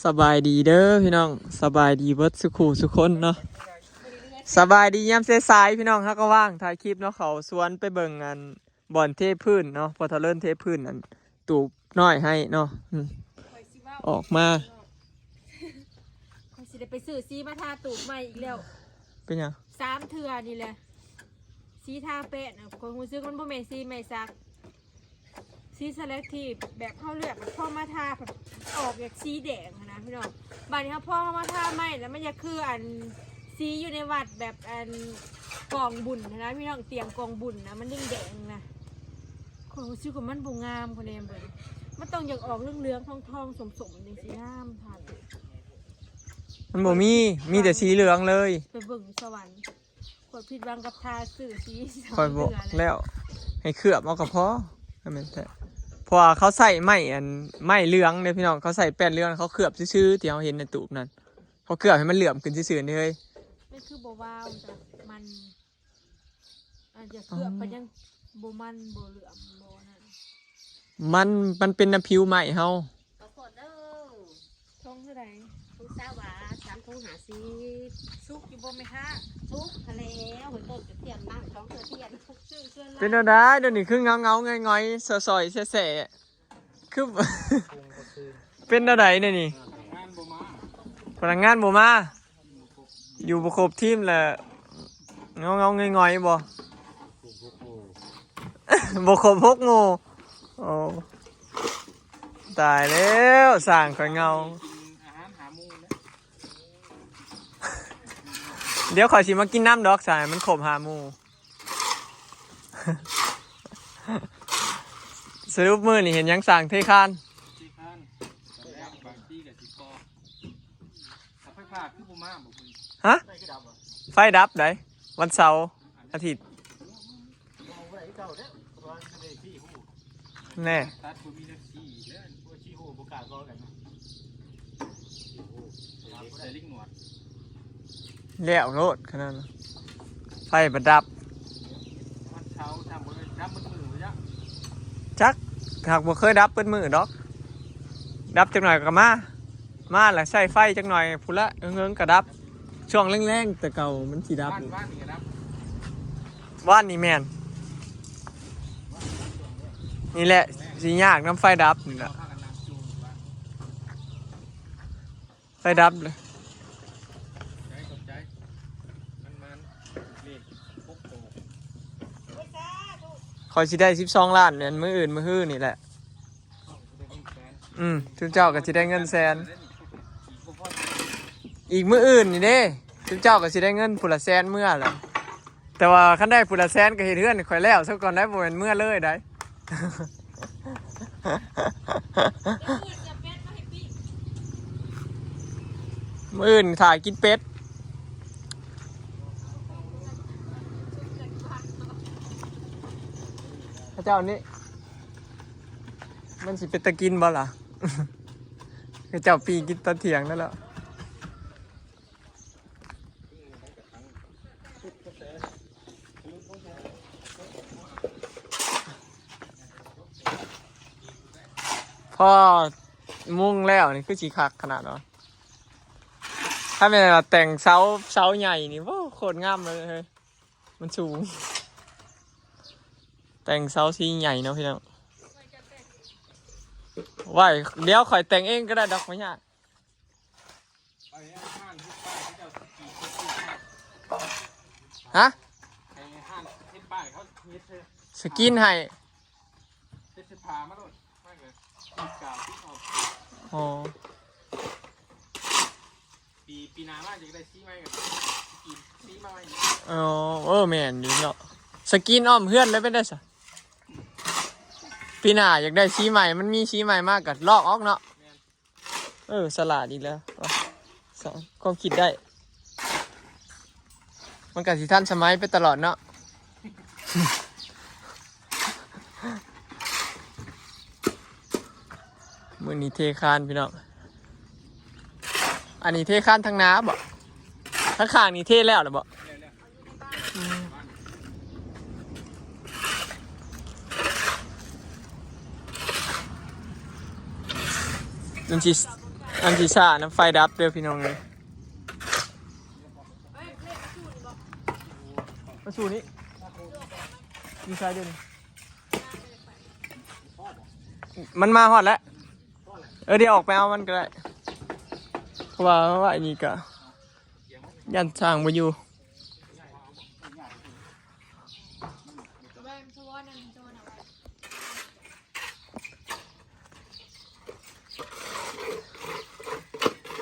ສະບາຍດີເດີພີ່ນ້ອງ ສະບາຍດີເບິດສູ່ຄູ່ສູ່ຄົນເນາະ ສະບາຍດີຍາມສາຍໆ ພີ່ນ້ອງ ເຮົາກໍວ່າງຖ່າຍຄລິບເນາະ ເຂົ້າສວນໄປເບິ່ງອັນບ່ອນເທພື້ນເນາະ ພໍ່ເຖົ້າເລີນເທພື້ນອັນຕູບນ້ອຍໃຫ້ເນາະ ອືມ ຂ້ອຍຊິເວົ້າ ອອກມາ ຂ້ອຍຊິໄດ້ໄປຊື້ສີມາທາຕູບໃໝ່ອີກແລ້ວ ເປັນຫຍັງ? ສາມເທື່ອນີ້ແຫຼະ ສີທາແປະນະ ຂ້ອຍຮູ້ສຶກມັນບໍ່ແມ່ນສີໄມ້ສັກ ສີ selective ແບບເຮົາເລືອກ ແບບພໍມາທາ ອອກແບບສີແດງຫັ້ນນະພີ່ນ້ອງ ບາດນີ້ເຮົາ ພໍເຮົາມາທາໃໝ່ແລ້ວ ມັນຢາກຄືອັນສີຢູ່ໃນວັດ ແບບອັນກອງບຸນຫັ້ນນະພີ່ນ້ອງ ຕຽງກອງບຸນນະ ມັນແດງໆນະ ຂ້ອຍຮູ້ສຶກວ່າມັນບໍ່ງາມ ຂ້ອຍແນມເບິ່ງ ມັນຕ້ອງຢາກອອກເຫຼືອງໆ ທອງໆ ສົ້ມໆ ຈັ່ງຊີ້ງາມ ທາ ມັນບໍ່ມີ ມີແຕ່ສີເຫຼືອງເລີຍ ໄປເບິ່ງສະຫວັນ ຂ້ອຍຜິດຫວັງກັບທ່າຊື້ສີ ຂ້ອຍບອກແລ້ວ ໃຫ້ເຄືອບເອົາກໍພໍ ກໍແມ່ນແທ້ ເພາະວ່າເຂົາໃຊ້ໄມ້ອັນ ໄມ້ເຫຼືອງເດ້ພີ່ນ້ອງ ເຂົາໃຊ້ແປ້ນເຫຼືອງ ເຂົາເຄືອບຊື່ໆ ທີ່ເຮົາເຫັນໃນຕູບນັ້ນ ເຂົາເຄືອບໃຫ້ມັນເຫຼື້ອມຂຶ້ນຊື່ໆ ເດ້ເຮີຍ ມັນຄືບໍ່ວາວຈ້ະ ມັນ ອາດຈະເຄືອບ ອໍ ໄປຍັງບໍ່ມັນບໍ່ເຫຼື້ອມບໍ່ນັ້ນ ມັນ ມັນເປັນນຳຜິວໄມ້ເຮົາ ຂໍໂທດເດີ ຖົງເທົ່າໃດ? ຖົງຊາວບາດ ສາມຖົງຫ້າສິບ ສຸກຢູ່ບໍ່ແມ່ຄ້າ? ສຸກຫັ້ນແລ້ວ ເຮີ້ຍ ຕົ້ນກະທຽນ ນ້ຳສອງເທື່ອທຽນ ເປັນແນວໃດດຽວນີ້ ຄືເຫງົາໆ ຫງອຍໆ ສ້ອຍໆ ແສະໆ ຄື ເປັນແນວໃດແນວນີ້? ພະນັກງານບໍ່ມາ ພະນັກງານບໍ່ມາ ຢູ່ບໍ່ຄົບທີມແຫຼະ ເຫງົາໆ ຫງອຍໆ ບໍ່? ບໍ່ຄົບຫົກໝູ່ ໂອ້ ຕາຍແລ້ວ ສ້າງຂ້ອຍເຫງົາ ກິນອາຫານຫ້າໝູ່ແລ້ວ ດຽວຂ້ອຍຊິມາກິນນຳດອກ ສາຍ ມັນຄົບຫ້າໝູ່ ສະຫຼຸບມື້ນີ້ເຮັດຫຍັງ? ສ້າງເທຄານ ເທຄານ ແລ້ວບາງທີກໍຊິກໍ່ ເອົາໄຟຟ້າຄືບໍ່ມາບໍ່ມື້ນີ້? ຮະ? ໄຟຄືດັບຫວາ? ໄຟດັບໃດ໋ ວັນເສົາ ອາທິດ ແນ່ ຕັດບໍ່ມີຈັກສີອີກແລ້ວ ບໍ່ຊີ້ຮູ້ບໍ່ກ້າກໍກັນນະ ໃສ່ລິກໜວດ ແລ້ວໂລດຂະໜາດນັ້ນ ໄຟບໍ່ດັບ ວັນເສົາທຳບໍ່ໄດ້ດັບໝົດມື້ບໍ່ຈັກ ຈັກ ຫາກບໍ່ເຄີຍດັບເບິດມື້ດອກ ດັບຈັກໜ້ອຍກໍມາ ມາລະໃຊ້ໄຟຈັກໜ້ອຍພຸ້ນລະ ເຫິງໆກໍດັບ ຊ່ວງແລງໆ ແຕ່ເກົ່າມັນຊິດັບ ວານ ວານນີ້ກໍດັບ ວານນີ້ແມ່ນ ນີ້ແຫຼະຊິຍາກນຳໄຟດັບນີ້ລະ ພາກັນນັ່ງຈູ່ຢູ່ວ່າ ໄຟດັບເລີຍ ຂອບໃຈ ຂອບໃຈ ມັນໆ ນີ້ ໂອ້ໂຫ ຂ້ອຍຊິໄດ້ສິບສອງລ້ານ ແມ່ນມື້ອື່ນມື້ຮືນີ້ແຫຼະ ອືມ ຊຸມເຈົ້າກໍຊິໄດ້ເງິນແສນ ອີກມື້ອື່ນນີ້ເດ້ ຊຸມເຈົ້າກໍຊິໄດ້ເງິນຜູ້ລະແສນເມືອແຫຼະ ແຕ່ວ່າຄັນໄດ້ຜູ້ລະແສນກໍເຮັດເຮືອນໃຫ້ຂ້ອຍແລ້ວຊະກ່ອນໄດ໋ ບໍ່ແມ່ນເມືອເລີຍໄດ໋ ມື້ອື່ນຖ້າກິນເປັດ ເຂົາເຈົ້ານີ້ ມັນຊິເປັນຕາກິນບໍ່ລະ? ເຂົາເຈົ້າປີ້ງກິນຕອນທ່ຽງນັ້ນແຫຼະ. ພໍມຸງແລ້ວນີ້ຄືຊິຄັກຂະໜາດເນາະ. ຖ້າແມ່ນວ່າແຕ່ງເສົາ ເສົາໃຫຍ່ນີ້ ໂອ້ ໂຄດງາມເລີຍເຮີ້ຍ. ມັນສູງ ແຕ່ງເສົາສີໃຫຍ່ເນາະພີ່ນ້ອງ. ໄວ້ ດຽວຂ້ອຍແຕ່ງເອງກໍໄດ້ດອກ ບໍ່ຍາກ. ຮະ? ໃຫ້ຮ້ານເຮັດປ້າຍເຂົາເຮັດເດີ ສະກິນໃຫ້ ເຮັດເສດຜ້າມາໂລດ ມາກໍຕິດກາວຕິດອອກ. ອໍ ປີ ປີໜ້າມາຈະໄດ້ສີໃໝ່ກໍສະກິນສີມາໃໝ່. ອໍ ເອີ ແມ່ນຢູ່ເນາະ ສະກິນອ້ອມເຮືອນເລີຍ ເປັນໄດ້ຊະ? ປີໜ້າຢາກໄດ້ສີໃໝ່ ມັນມີສີໃໝ່ມາກໍລອກອອກເນາະ. ແມ່ນ. ເອີ ສະຫຼາດອີກແລ້ວ ຄວາມຄິດໄດ້ ມັນກະຊິທັນສະໄໝໄປຕະຫຼອດເນາະ. ມື້ນີ້ເທຄານພີ່ນ້ອງ. ອັນນີ້ເທຄານທາງໜ້າບໍ? ທາງຂ້າງນີ້ເທແລ້ວລະບໍ? ອືມ ມັນຊິ ອັນທີ່ຊ້ານຳໄຟດັບເດີພີ່ນ້ອງເອີຍ. ມາສູ່ນີ້ ຢູ່ໃສເດີນີ້? ມັນມາຮອດແລ້ວ. ເອີ ດຽວອອກໄປເອົາມັນກໍໄດ້ ເພາະວ່າໄວ້ນີ້ກໍຢ້ານຊ່າງບໍ່ຢູ່.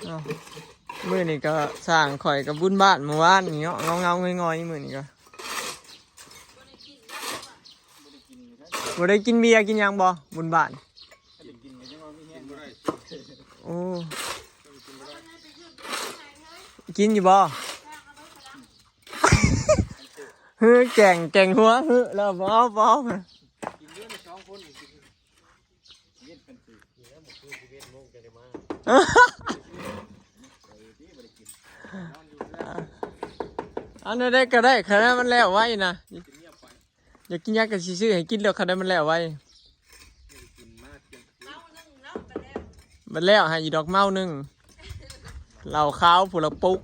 ເອົ້າ ມື້ນີ້ກໍຊ່າງຂ້ອຍກໍບຸນບ້ານມື້ວານນີ້ເນາະ ເງົາໆງອຍໆ ມື້ນີ້ກໍບໍ່ໄດ້ກິນເບຍກິນຫຍັງບໍ່ ບຸນບ້ານ? ໂອ້ ກິນຢູ່ບໍ່? ເຮີ ແກງ ແກງຫົວ ເຮີ ແລ້ວບໍ່ເອົາ ບໍ່ເອົາ. ອັນໃດກໍໄດ້ ຄັນມັນແລ້ວໄວນະ. ຢາກກິນຫຍັງກໍຊິຊື້ໃຫ້ກິນໂລດ ຄັນໃດມັນແລ້ວໄວ. ບັດແລ້ວໃຫ້ອີດອກເມົ້າໜຶ່ງ ເຫຼົ້າຂາວຜູ້ລະປຸກ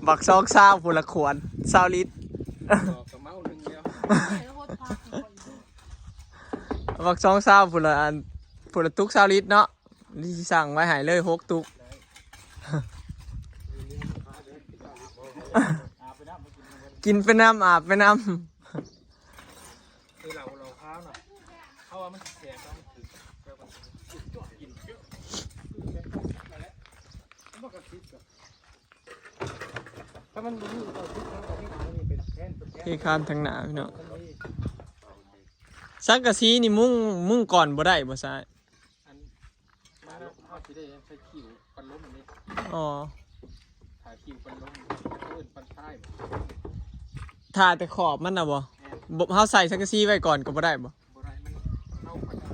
ບັກຊອງຊາວຜູ້ລະຂວດຊາວລິດ ບັກຊອງຊາວຜູ້ລະອັນ ຜູ້ລະຕຸກຊາວລິດເນາະ. ນີ້ຊິສັ່ງໄວ້ໃຫ້ເລີຍຫົກຕຸກ ກິນໄປນຳ ອາບໄປນຳ. ຄືເຫຼົ້າ ເຫຼົ້າຂາວເນາະ ເຮົາວ່າມັນແສບ ເຮົາມັນຖືກ ແບບວ່າຈຸດຈອດກິນ ຖ້າມັນບໍ່ມີເອົາຕິດ ເຮົາກໍມີອັນນີ້ເປັນແທນ ເປັນແທນ ເທຄານທາງໜ້າພີ່ນ້ອງ. ສັງກະສີນີ້ມຸງ ມຸງກ່ອນບໍ່ໄດ້ບໍ່ຊາຍ? ອັນ ມັນ ເຮົາຊິໄດ້ໃສ່ຄິ້ວປັນລົມນີ້. ອໍ ຖ້າຄິ້ວປັນລົມ ເອີ້ນປັນທ້າຍ. ຖ້າແຕ່ຂອບມັນນະບໍ່? ແມ່ນ ບໍ່ ເຮົາໃສ່ສັງກະສີໄວ້ກ່ອນກໍບໍ່ໄດ້ບໍ່? ບໍ່ໄດ້ ມັນ ເຮົາກໍຈະ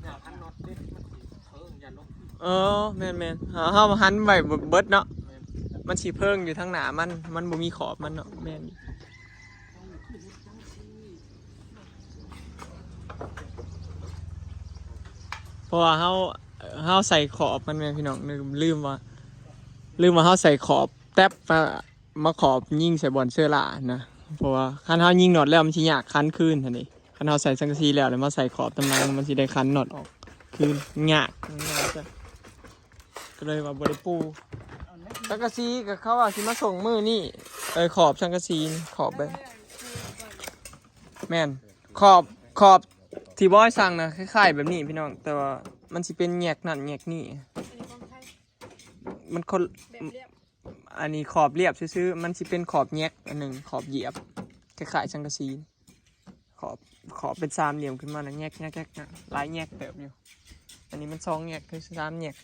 ຢ່າພັນນັອດເດ້ ມັນຊິເພິ່ງ ຢ່າລົງ. ເອີ ແມ່ນໆ ເຮົາ ເຮົາຫັນໄວ້ເບິດເນາະ. ແມ່ນ ມັນຊິເພິ່ງຢູ່ທາງໜ້າມັນ ມັນບໍ່ມີຂອບມັນເນາະ. ແມ່ນ ເພາະວ່າເຮົາ ເຮົາໃສ່ຂອບມັນແມ່ນພີ່ນ້ອງ ລືມ ລືມວ່າ ລືມວ່າເຮົາໃສ່ຂອບແຕັບມາ ມາຂອບຍິງໃສ່ບ່ອນເຊື້ອລານະ. ເພາະວ່າຄັນເຮົາຍິງນັອດແລ້ວ ມັນຊິຍາກຂັນຄືນຫັ້ນເດ້. ຄັນເຮົາໃສ່ສັງກະສີແລ້ວ ແລ້ວມາໃສ່ຂອບນຳຫຼັງ ມັນຊິໄດ້ຂັນນັອດອອກຄືນຍາກ ມັນຍາກ ກໍເລີຍວ່າບໍ່ໄດ້ປູ. ສັງກະສີກໍເຂົາວ່າຊິມາສົ່ງມື້ນີ້ ເອີ ຂອບສັງກະສີ ຂອບໄປ ແມ່ນ ຂອບ ຂອບທີ່ບອຍສັ່ງນະ ຄ້າຍໆແບບນີ້ພີ່ນ້ອງ ແຕ່ວ່າມັນຊິເປັນແຍກນັ້ນແຍກນີ້ ມັນຄົນ ອັນນີ້ຂອບລຽບຊື່ໆ ມັນຊິເປັນຂອບແຍກອັນໜຶ່ງ ຂອບຢຽບ ຄ້າຍໆສັງກະສີ ຂອບ ຂອບເປັນສາມຫຼ່ຽມຂຶ້ນມານະ ແຍກໆໆ ຫຼາຍແຍກເຕີບຢູ່. ອັນນີ້ມັນສອງແຍກ ຄືສາມແຍກ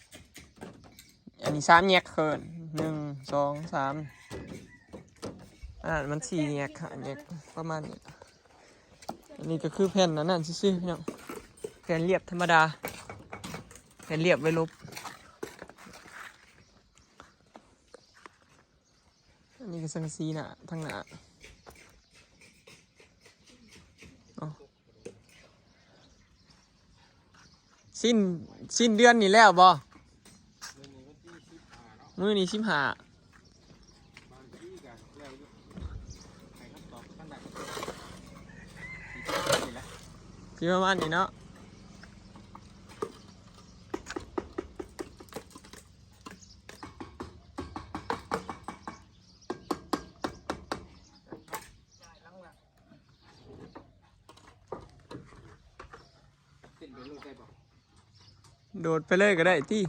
ອັນນີ້ສາມແຍກເຂີນ ໜຶ່ງ ສອງ ສາມ ອັນນັ້ນມັນສີ່ແຍກ ຫ້າແຍກ ປະມານນີ້. ອັນນີ້ກໍຄືແຜ່ນອັນນັ້ນຊື່ໆ ພີ່ນ້ອງ ແຜ່ນລຽບທຳມະດາ ແຜ່ນລຽບໄວ້ລົບ. ອັນນີ້ກໍສັງກະສີໜ້າ ທາງໜ້າເນາະ. ສິ້ນ ສິ້ນເດືອນນີ້ແລ້ວບໍ່? ມື້ນີ້ສິບຫ້າ ຊິປະມານນີ້ເນາະ. ໂດດໄປເລີຍກໍໄດ້ຕິ.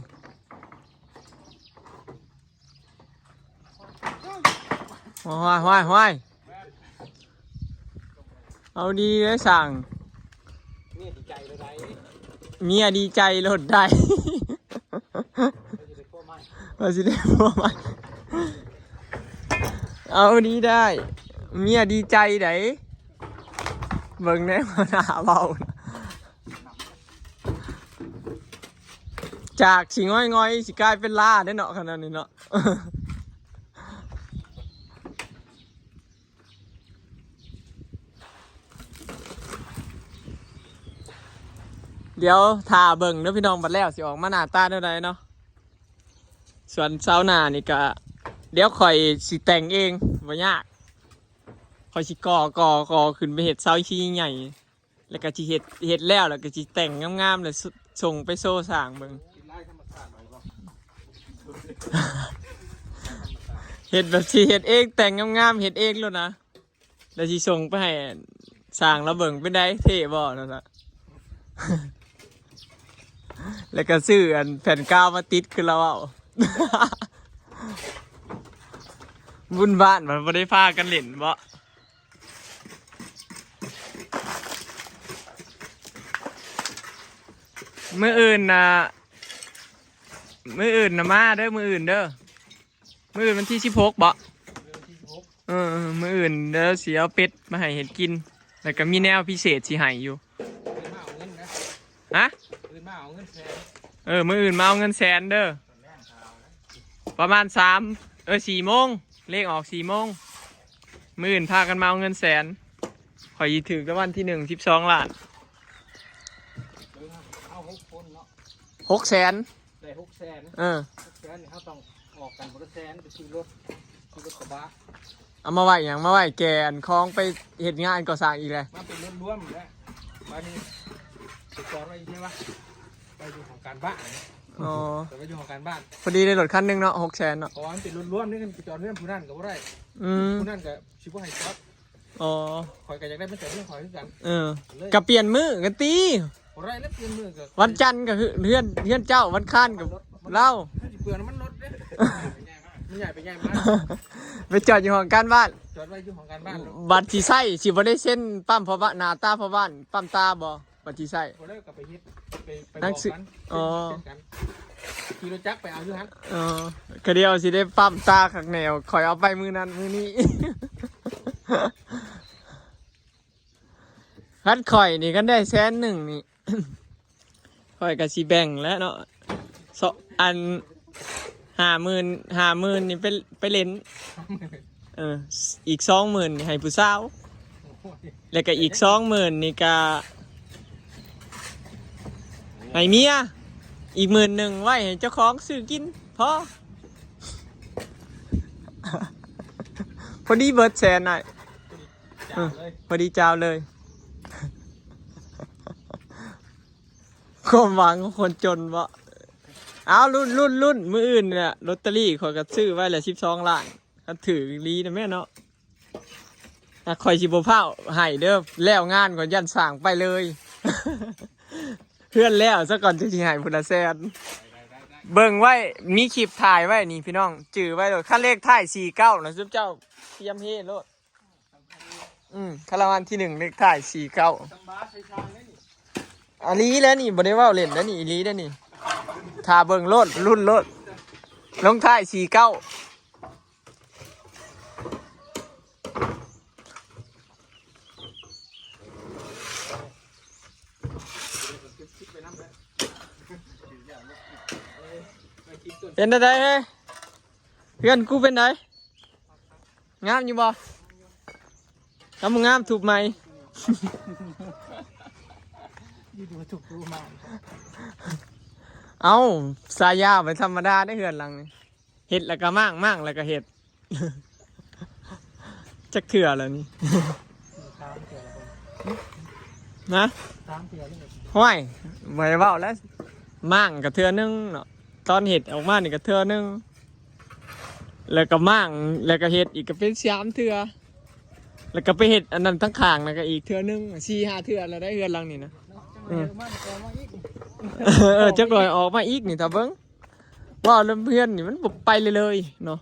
ຫ້ວຍໆໆ ເອົາດີໄດ້ສັ່ງ ເມຍດີໃຈໂລດໄດ້ ເມຍດີໃຈໂລດໄດ້ ວ່າຊິໄດ້ຜົວໃໝ່ ເອົາດີໄດ້ ເມຍດີໃຈໄດ໋. ເບິ່ງແນ່ ຫົວໜ້າເວົ້າ ຈາກຊິງອຍໆ ຊິກາຍເປັນລ້າເດ້ເນາະ ຂະໜາດນີ້ເນາະ. ເ ດຽວຖ້າເບິ່ງເດີພີ່ນ້ອງ ບັດແລ້ວຊິອອກມາໜ້າຕາແນວໃດເນາະ. ສ່ວນເສົາໜ້ານີ້ກະ ດຽວຂ້ອຍຊິແຕ່ງເອງ ບໍ່ຍາກ. ຂ້ອຍຊິກໍ່ ກໍ່ ກໍ່ຂຶ້ນໄປເຮັດເສົາຊີ້ໃຫຍ່ ແລ້ວກະຊິເຮັດ ເຮັດແລ້ວ ແລ້ວກະຊິແຕ່ງງາມໆ ແລ້ວ ສ- ສົ່ງໄປໂຊຊ່າງເບິ່ງ. ເຮັດແບບຊິເຮັດເອງ ແຕ່ງງາມໆ ເຮັດເອງໂລດນະ. ແລ້ວຊິສົ່ງໄປໃຫ້ຊ່າງລາວເບິ່ງ ເປັນໃດ ເທ່ບໍ່ ນັ້ນນະ. ແລ້ວກໍຊື້ອັນແຜ່ນກາວມາຕິດ ຄືລາວເວົ້າ. ບຸນບ້ານມັນບໍ່ໄດ້ພາກັນຫຼິ້ນເບາະ. ມື້ອື່ນນະ ມື້ອື່ນນະມາເດີ ມື້ອື່ນເດີ. ມື້ອື່ນວັນທີສິບຫົກເບາະ? ເອີ ມື້ອື່ນເດີ ຊິເອົາເປັດມາໃຫ້ເຮັດກິນ ແລ້ວກໍມີແນວພິເສດຊິໃຫ້ຢູ່. ຮະ? ເອີ ມື້ອື່ນມາເອົາເງິນແສນເດີ ປະມານສາມ ເອີ ສີ່ໂມງ ເລກອອກສີ່ໂມງ. ມື້ອື່ນພາກັນມາເອົາເງິນແສນ. ຂ້ອຍຊິຖືກລາງວັນທີໜຶ່ງ ສິບສອງລ້ານ. ເອົາຫົກຄົນເນາະ ຫົກແສນ ໄດ້ຫົກແສນ. ເອີ ຫົກແສນນີ້ເຮົາຕ້ອງອອກກັນຄົນລະແສນ ໄປຊື້ລົດ ຊື້ລົດກະບະ. ເອົາມາໄວ້ຫຍັງ? ມາໄວ້ແກ່ອັນຂອງໄປເຮັດງານກໍ່ສ້າງອີກແຫຼະ. ມາເປັນລົດລວມແຫຼະ ບາດນີ້ໄປຈອດໄວ້ຢູ່ໃສວະ? ໄວ້ຢູ່ຫ້ອງການບ້ານ. ອໍ ໄປໄວ້ຢູ່ຫ້ອງການບ້ານ. ພໍດີໄດ້ລົດຄັນໜຶ່ງເນາະ ຫົກແສນເນາະ. ເພາະວ່າມັນເປັນລົດລວມເດ້ ຄັນໄປຈອດເຮືອນຜູ້ນັ້ນກໍບໍ່ໄດ້. ອືມ ຜູ້ນັ້ນກໍຊິບໍ່ໃຫ້ຈອດ. ອໍ ຂ້ອຍກໍຢາກໄດ້ມາຈອດເຮືອນຂ້ອຍຄືກັນ. ເອີ ເລີຍ ກໍປ່ຽນມື້ກັນຕິ. ບໍ່ໄດ້ແລ້ວ ປ່ຽນມື້ກໍ ວັນຈັນກໍເຮືອນ ເຮືອນເຈົ້າ ວັນຄານກໍລາວ. ຄືຊິເປືອງນ້ຳມັນລົດເດ້ ມັນຍ້າຍໄປຍ້າຍມາ. ໄປຈອດຢູ່ຫ້ອງການບ້ານ ຈອດໄວ້ຢູ່ຫ້ອງການບ້ານ. ບັດຊິໃຊ້ ຊິບໍ່ໄດ້ເຊັນປ້ຳພໍ່ບ້ານ ໜ້າຕາພໍ່ບ້ານ ປ້ຳຕາບໍ່? ບັດຊິໃຊ້ ບໍ່ໄດ້ກໍໄປເຮັດ ໄປ ໄປບອກກັນ. ອໍ ເຊັນກັນ ຂີ່ລົດຈັກໄປເອົາຢູ່ຫັ້ນ. ອໍ ກະດຽວຊິໄດ້ປ້ຳຕາຄັກແນວ ຂ້ອຍເອົາໄປມື້ນັ້ນມື້ນີ້. ຄັນຂ້ອຍນີ້ ຄັນໄດ້ແສນໜຶ່ງນີ້ ຂ້ອຍກໍຊິແບ່ງແຫຼະເນາະ ສ- ອັນ ຫ້າໝື່ນ ຫ້າໝື່ນນີ້ໄປ ໄປຫຼິ້ນ. ເອີ ອີກສອງໝື່ນນີ້ໃຫ້ຜູ້ສາວ ແລ້ວກໍອີກສອງໝື່ນນີ້ກໍໃຫ້ເມຍ ອີກໝື່ນໜຶ່ງໄວ້ໃຫ້ເຈົ້າຂອງຊື້ກິນ ພໍ ພໍດີເບິດແສນ. ເອີ ພໍດີຈາວເລີຍ ຄວາມຫວັງຂອງຄົນຈົນເບາະ. ເອົາ ລຸ້ນ ລຸ້ນ ລຸ້ນ ມື້ອື່ນນີ້ແຫຼະ ລົດຕະລີຂ້ອຍກໍຊື້ໄວ້ແລ້ວສິບສອງລ້ານ ຄັນຖືກອີ່ຫຼີນະແມ່ເນາະ. ອ່ະ ຂ້ອຍຊິບໍ່ພ້າວໃຫ້ເດີ ແລ້ວງານຂ້ອຍຢ້ານສ້າງໄປເລີຍ. ເຮືອນແລ້ວຊະກ່ອນ ຈຶ່ງຊິໃຫ້ພຸ້ນລະແສນ. ເບິ່ງໄວ້ ມີຄລິບຖ່າຍໄວ້ນີ້ພີ່ນ້ອງ ຈື່ໄວ້ໂລດ ຄັນເລກທ້າຍສີ່ເກົ້ານະ ຊຸມເຈົ້າຕຽມເຮໂລດ. ອືມ ຄັນລາງວັນທີໜຶ່ງເລກທ້າຍສີ່ເກົ້າ ອີ່ຫຼີແຫຼະນີ້ ບໍ່ໄດ້ເວົ້າເລ່ນເດ້ນີ້ ອີ່ຫຼີເດ້ນີ້. ຖ້າເບິ່ງໂລດ ລຸ້ນໂລດ ລົງທ້າຍສີ່ເກົ້າ. ເປັນຈັ່ງໃດເຮີຍ? ເຮືອນກູເປັນໃດ? ງາມຢູ່ບໍ່? ຄັນບໍ່ງາມທຸບໃໝ່. ເອົ້າ ສາຍາໄປທຳມະດາເດ້ເຮືອນຫຼັງນີ້. ເຮັດແລ້ວກໍມ້າງ ມ້າງແລ້ວກໍເຮັດ ຈັກເທື່ອແລ້ວນີ້ ສາມເທື່ອແລ້ວບໍ່? ນະ? ສາມເທື່ອແລ້ວ. ຫ້ວຍ ບໍ່ໃຫ້ເວົ້າແລ້ວ ມ້າງກໍເທື່ອໜຶ່ງເນາະ ຕອນເຮັດອອກມານີ້ກໍເທື່ອໜຶ່ງ ແລ້ວກໍມ້າງ ແລ້ວກໍເຮັດອີກກໍເປັນສາມເທື່ອ ແລ້ວກໍໄປເຮັດອັນນັ້ນທາງຂ້າງນັ້ນກໍອີກເທື່ອໜຶ່ງ ສີ່ຫ້າເທື່ອແລ້ວໄດ໋ເຮືອນຫຼັງນີ້ນະ. ເອີ ເອີ ຈັກໜ້ອຍອອກມາອີກນີ້ ຖ້າເບິ່ງ. ເວົ້າເລື່ອງເຮືອນນີ້ມັນບໍ່ໄປເລີຍໆເນາະ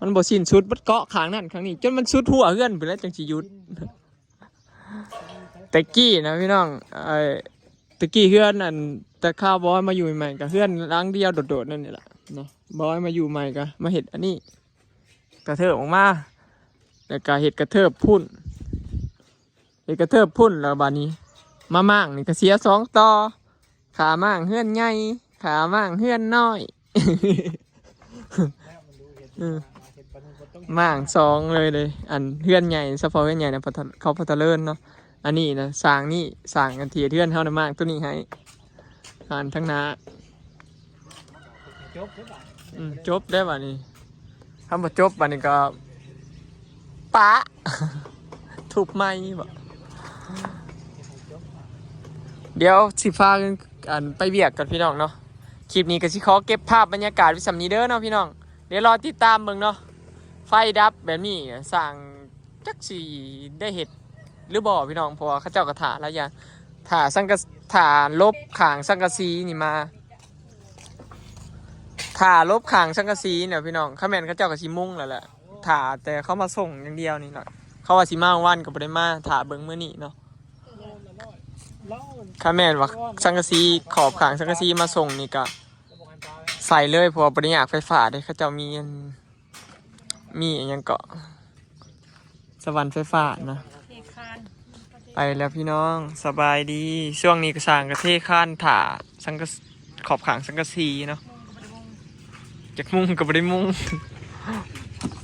ມັນບໍ່ສິ້ນສຸດ ມັນເກາະຂ້າງນັ້ນຂ້າງນີ້ ຈົນມັນສຸດຮົ້ວເຮືອນພຸ້ນແຫຼະ ຈັ່ງຊິຢຸດ. ແຕ່ກີ້ນະພີ່ນ້ອງ ເອີ ແຕ່ກີ້ເຮືອນອັນ ແຕ່ຄາວບອຍມາຢູ່ໃໝ່ ກໍເຮືອນຫຼັງດຽວໂດດໆນັ້ນນີ້ລະເນາະ. ບອຍມາຢູ່ໃໝ່ກໍມາເຮັດອັນນີ້ ກະເທີບອອກມາ ແລ້ວກໍເຮັດກະເທີບພຸ້ນ ເຮັດກະເທີບພຸ້ນ ແລ້ວບາດນີ້ມາມ້າງນີ້ກໍເສຍສອງຕໍ່ ຄ່າມ້າງເຮືອນໃຫຍ່ ຄ່າມ້າງເຮືອນນ້ອຍ ເອີ ມ້າງສອງເລີຍເດ້. ອັນເຮືອນໃຫຍ່ ສະເພາະເຮືອນໃຫຍ່ນະ ເຂົາພັດທະເລີນເນາະ. ອັນນີ້ນະ ສ້າງນີ້ ສ້າງອັນທີ່ເຮັດເຮືອນເຮົານະ ມ້າງໂຕນີ້ໃຫ້. ຜ່ານທາງໜ້າ จบแล้วบาด ອືມ ຈົບແລ້ວບາດນີ້. ຄັນບໍ່ຈົບບາດນີ້ກໍປະ ທຸບໃໝ່ບໍ? ດຽວຊິພາກັນ ອັນ ໄປວຽກກ່ອນພີ່ນ້ອງເນາະ. ຄລິບນີ້ກໍຊິຂໍເກັບພາບບັນຍາກາດໄວ້ສ່ຳນີ້ເດີເນາະພີ່ນ້ອງ. ດຽວລໍຕິດຕາມເບິ່ງເນາະ. ໄຟດັບແບບນີ້ ຊ່າງຈັກຊິໄດ້ເຮັດຫຼືບໍ່ພີ່ນ້ອງ ເພາະວ່າເຂົາເຈົ້າກໍຖ້າຫຼາຍຢ່າງ ຖ້າສັງກະ ຖ້າລົບຂ້າງສັງກະສີນີ້ມາ ຖ້າລົບຂ້າງສັງກະສີນີ້ພີ່ນ້ອງ. ຄັນແມ່ນເຂົາເຈົ້າກໍຊິມຸງແລ້ວແຫຼະ ຖ້າແຕ່ເຂົາມາສົ່ງຢ່າງດຽວນີ້ເນາະ. ເຂົາວ່າຊິມາວັນກໍບໍ່ໄດ້ມາ ຖ້າເບິ່ງມື້ນີ້ເນາະ. ຄັນແມ່ນວ່າສັງກະສີ ຂອບຂ້າງສັງກະສີມາສົ່ງນີ້ກໍໃສ່ເລີຍ ເພາະວ່າບໍ່ໄດ້ຍາກໄຟຟ້າເດ້. ເຂົາເຈົ້າມີອັນ ມີອີຫຍັງເກາະ ສະຫວັນໄຟຟ້ານະ. ເທຄານ ໄປແລ້ວພີ່ນ້ອງ ສະບາຍດີ. ຊ່ວງນີ້ກໍຊ່າງກໍເທຄານຖ້າສັງກະ ຂອບຂ້າງສັງກະສີເນາະ. ຈັກມຸງກໍບໍ່ໄດ້ມຸງ